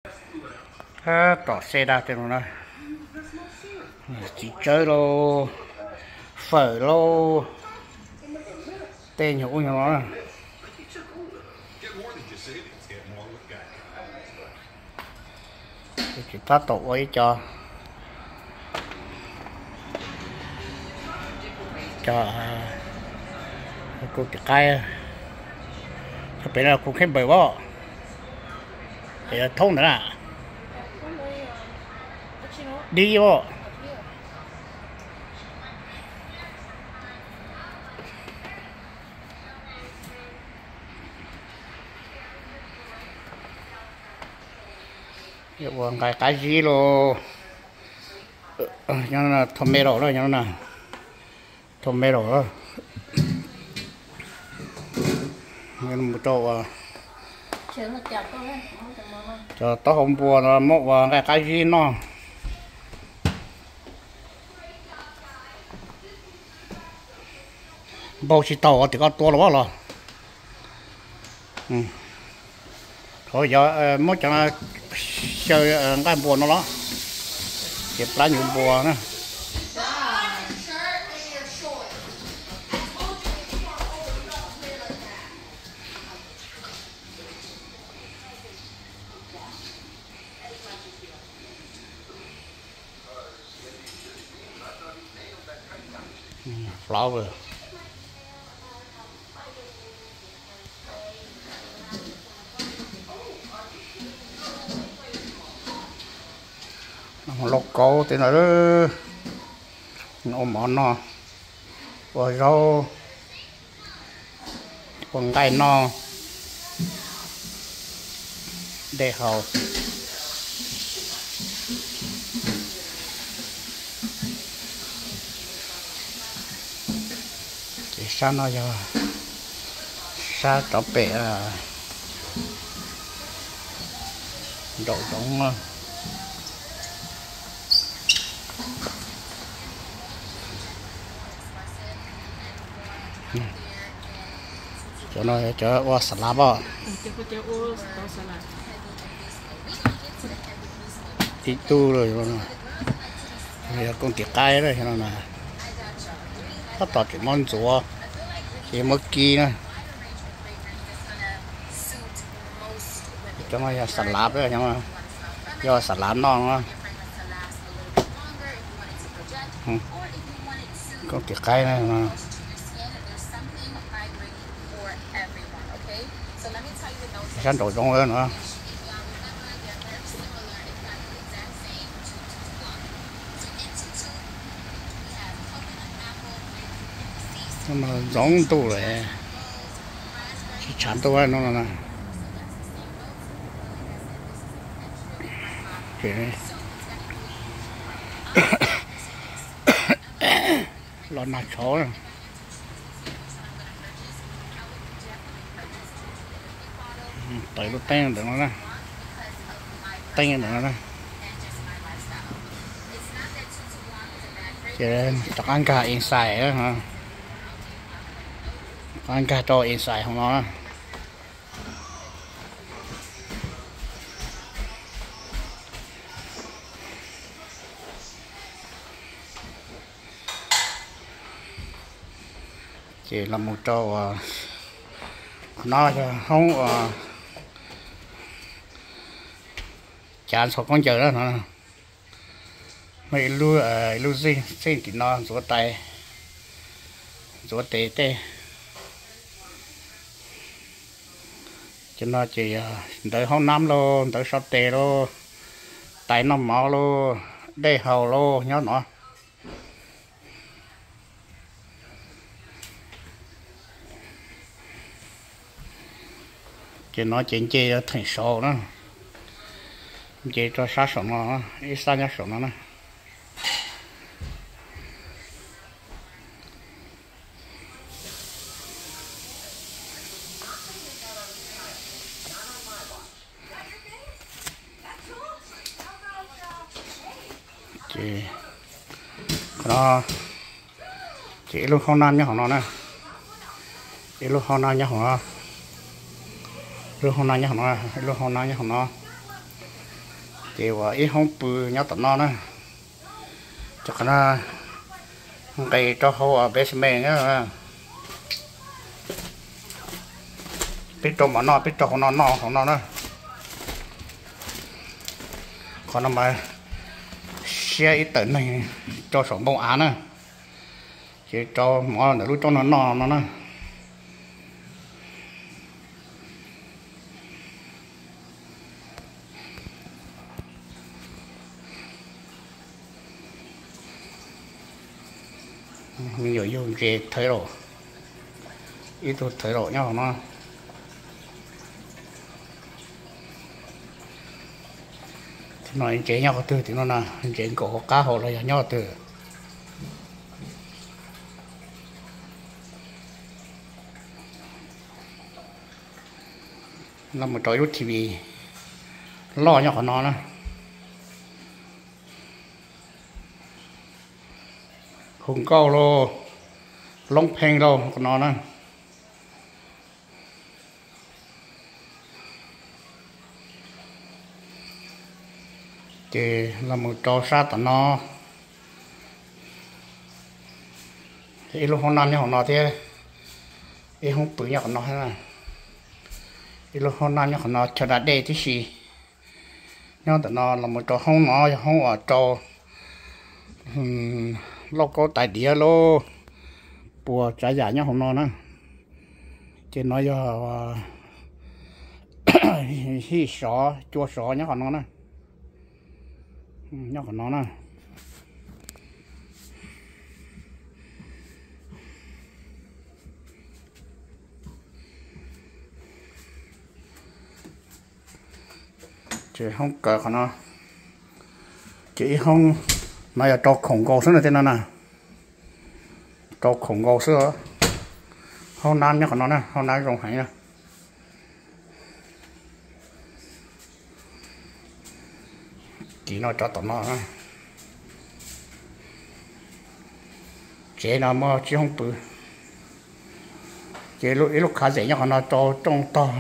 Tom se dab tej no na, txiv tsawb lauj, fawm lauj, tej nyuag ub nyuag no na. Tsis tab tom ua ib co, co kuv tim qaib, txog pem no kuv kheej npaws as, es yog thoob ntawd na, dib as. Ua nqaij qab zib los, tomato na, tomato, mus rau cov taub hau npua no muab ua nqaij qab zib noj. Npau tsis tau tias koj tua los los. Thov yog muab cov xyaw nqaij npua no los, ces plab nyuv npua na. Flower. Lauj kaub tej no, ua mov noj, ua zaub, ua nqaij noj, dej haus. Ces sab no yog sab rov pem nraum zoov. Cov no cov ua xas lav os. Ib tug, yog koom tim qaib no, tab tom tseem muab ntxuav, ces muab kib na. Cov no yog xas lav, yog xas lav noj no. Koom tim qaib no. Sab nraum zoov no. Ntxoov ntuj lawm, tsis tshav ntuj no. Los nag tshauv. Tawm lub teeb ntawm no na, teeb ntawm no na. Ces rov qab nkag inside, rov qab nkag rau inside hauv no na. Ces los mus rau, qhov no yog hoob uas cav ntxhov khaub ncaws na no. Muaj ib lub, ib lub xij tim no ntxuav tais, ntxuav tes tej. Ces no ces yog ntawv hoob nab lauj, ntawv so tes lauj, tais noj mov lauj, dej haus lauj nyob no. Ces no ces nce theem saud na, nce rau sab saum no, ib sab nyob saum no na. Ces qhov no ces ib lub hoob nab nyob hauv no na, ib lub hoob nab nyob hauv no, ib lub hoob nab nyob hauv no, ib lub hoob nab nyob hauv no. Ces ua ib hoob pw nyob tom no na. Cov qhov no nqis rau hauv basement na. Peb rau mov noj, peb rau hauv no noj hauv no na. Qhov no mas siab ib tawm neeg rau saum npoo av na. Ces rau mov ntawm lub rooj no noj no na. Me nyuam yug ntses thawv laum, ib tug thawv laum nyob hauv no. Tim no ntses nyob qhov twg? Tim no na, ntses nkaum hauv qab hauv los yog nyob qhov twg? No mus rau ib lub T V loj nyob qhov no na. Hu nkauj lauj, loob pheej lauj qhov no na. Ces los mus rau sab tom no, ib lub hoob nab nyob hauv no thiab, ib hoob pw nyob qhov no, ib lub hoob nab nyob qhov no, chaw da dej tib si. Nyob ntawm no los mus rau hoob no yog hoob uas rau lauj kaub tais diav lauj, puas tsav yam nyob hauv no na. Ces no yog hij sov, cua sov nyob qhov no na. Nyob qhov no na. Ces hoob kaw qhov no, ces ib hoob no yog rau khoom nkaus xwb na, tej no na, rau khoom nkaus xwb. Hoob nab nyob qhov no na, hoob nab zoo heev na. Ces no rov tom no, tsev no muaj tsib hoob pw. Ces ib lub closet nyob qhov no rau rooj tog,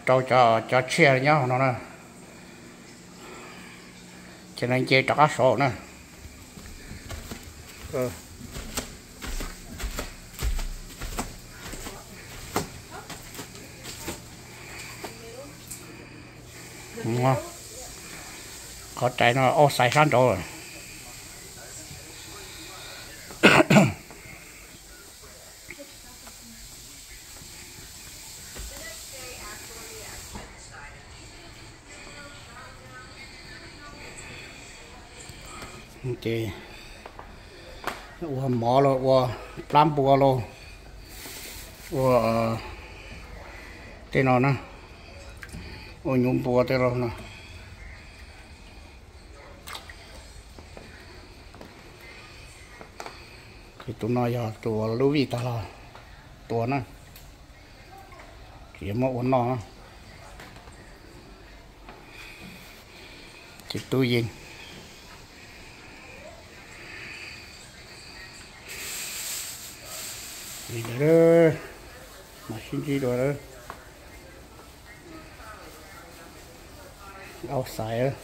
rau cov, cov tshiaj nyob qhov no na. Ces no nce rov qab saud na. Qhov rais no outside sab nraud. Ces ua mov los ua plab npua los ua tej no na, ua nyuv npua tej no na. Ces tus no yog tus uas lub vij tag los tua na, ces yuav muab ua noj. Ces tub yeej li ntawd, mas sib ntsib dua lawm. Outside.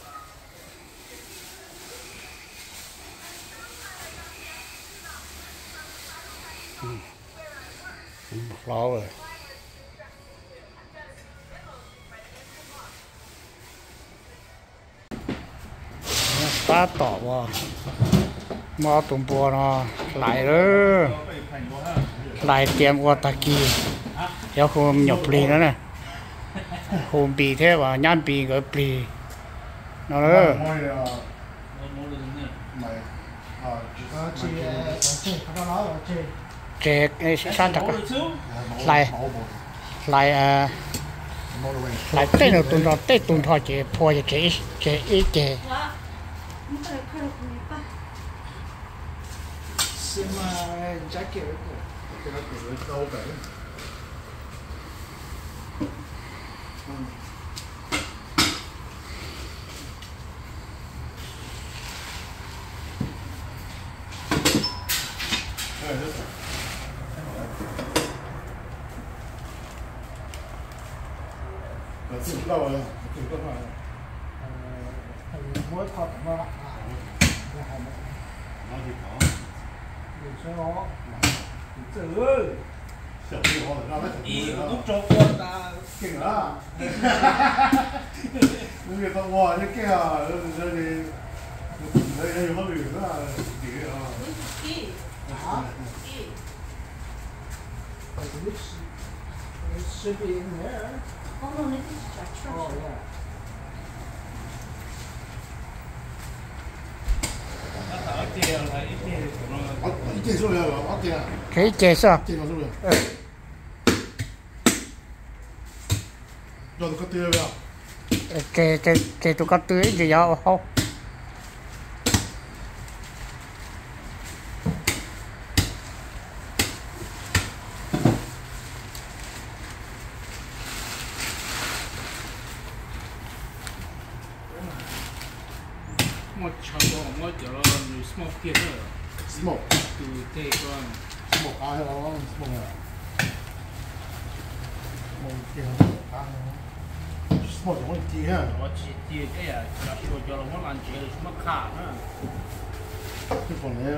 Flower. Tab tom uas muaj ob tug npua no hlais lawm, hlais tias ua tag kis yuav hu me nyuam plig no na, hu Npis thiab uas nyab Npis nkawd plig no lawm. Tseg sab nrag, hlais, hlais, hlais tej no tus nrho, tej tus nrho ces phua ces tseg ib ceg. It should be in there. Oh, no, this is a trash. Oh, yeah. Ib ce xwb. Ces tus ko tw ib ntsis yog hauv. Muaj chaw muab cov nws smoke kiag na. Smoke. Tus teg ko. Smoke qab os, smoke na. Smoke kiag, smoke qab. Smoke cov muab ci na. Tsis ci thiab, cov los muab la ntsiav, tsis muab qha na. Pom ne,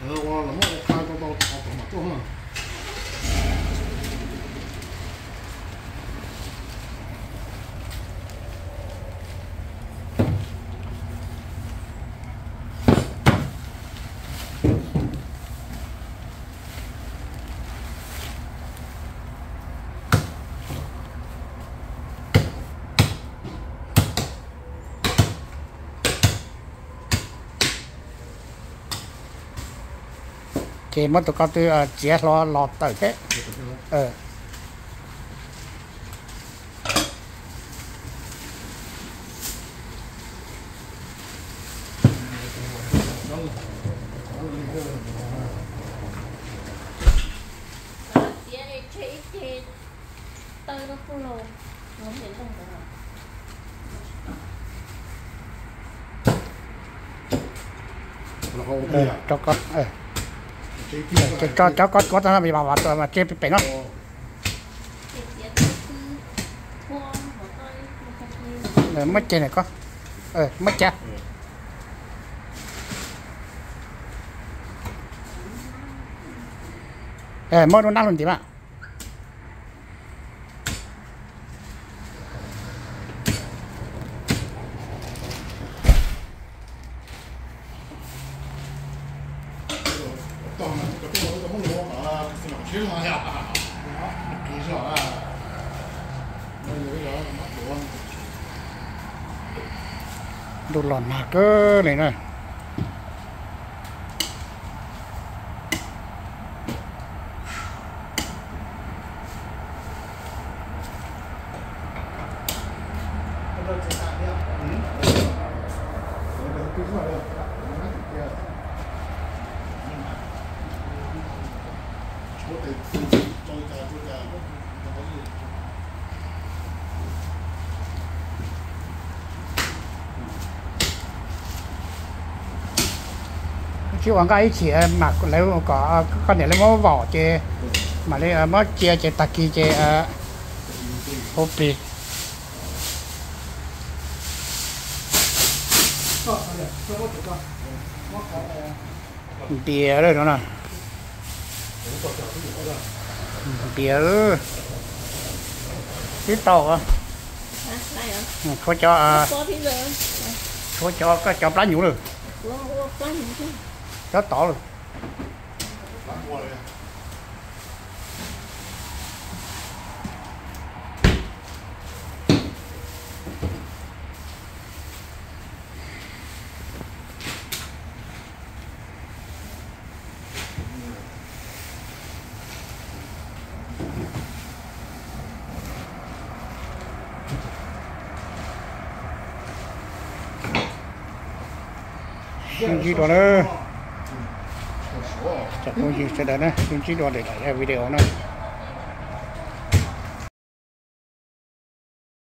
ua los muab qha tau tau tau mam tuaj na. Ces muab tus ko tw txiav hlo los tawm thiab. Cov ko tuav tag no mas vam vam tuaj mas tseg pem no. Muab ceg na ko, muab ceg. Muab lub nab hlo ntim mas. Ntuj los nag kawg li na. Tsis ua nqaij ib chim mas lawv kom koj niam lawv muab vom ces mam li muab cia ces tag kis ces hu plig. Npias lawm no na. Npias tib tau. Tshuav cov, tshuav cov, cov plab nyuv lawm. Cov tod lawm. Sib ntsib dua na. Cov phooj ywg sawv daws na, sib ntsib dua lwm daim video na.